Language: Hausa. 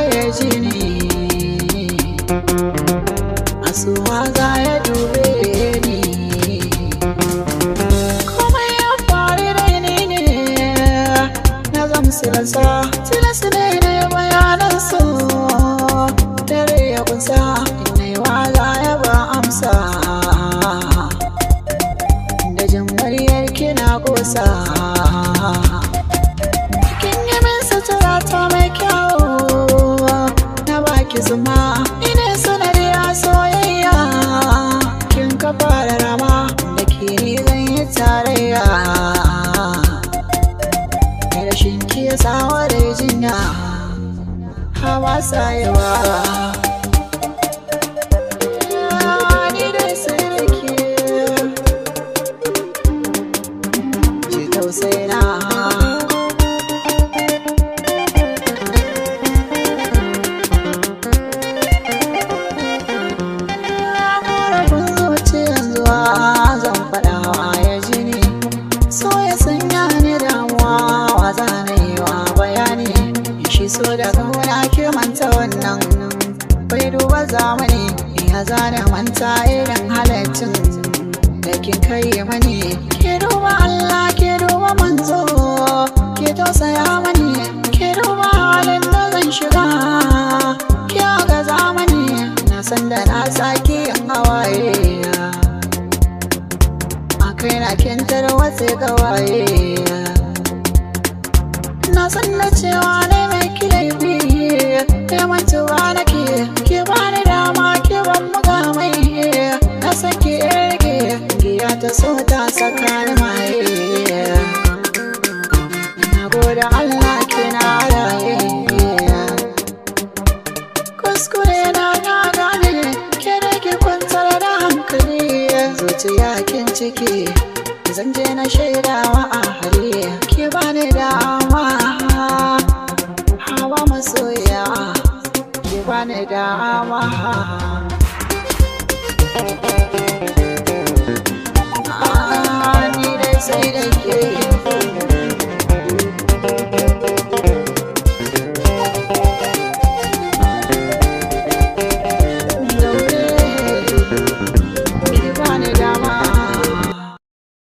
faɗawa ya ji ni, asuwa za ya dube ni. Komai ya faru da ni ne, na zamsilasa tilas ne na bayanan su. Dare ya kunsa, ina yi waza ya ba amsa. Da jin muryar kina kosa. Kin yi min sutura ta mai kyau, na baki zuma, ina sanadi a soyayya. Kin ka fara rama, da ke ni zan yi tarayya. Rashin ki ya sawa da jinya, hawa sayewa. Ni dai sai da ke, ji tausayina. Korafin zuciyan zuwa zan faɗawa ya ji ni, so ya sanya ni damuwa, wa zana yi wa bayani. Shi so da kauna ke manta wannan, bai duba zamani, ya zana manta irin halaccin da kin kai mani. Ke duba Allah, ke duba manzo, ke tausaya mani, ke duba halin da zan shiga, ke ga zamani. Na san da na sake yin hawaye, a kai na kin tarwatse gawaye. Na san da cewa ne mai laifi, ke mantuwa nake, ke bani dama, ke ban mukamai. Na san ki rike giya ta so ta saka ni maye. Na gode Allah kina raye. Kuskure na na gane, ke da ke kwantar da hankali. Zuciya kin ciki, zan je na shaidawa a hali, ke bani dama. Hawa masoya, ke bani dama. Ni dai sai da ke.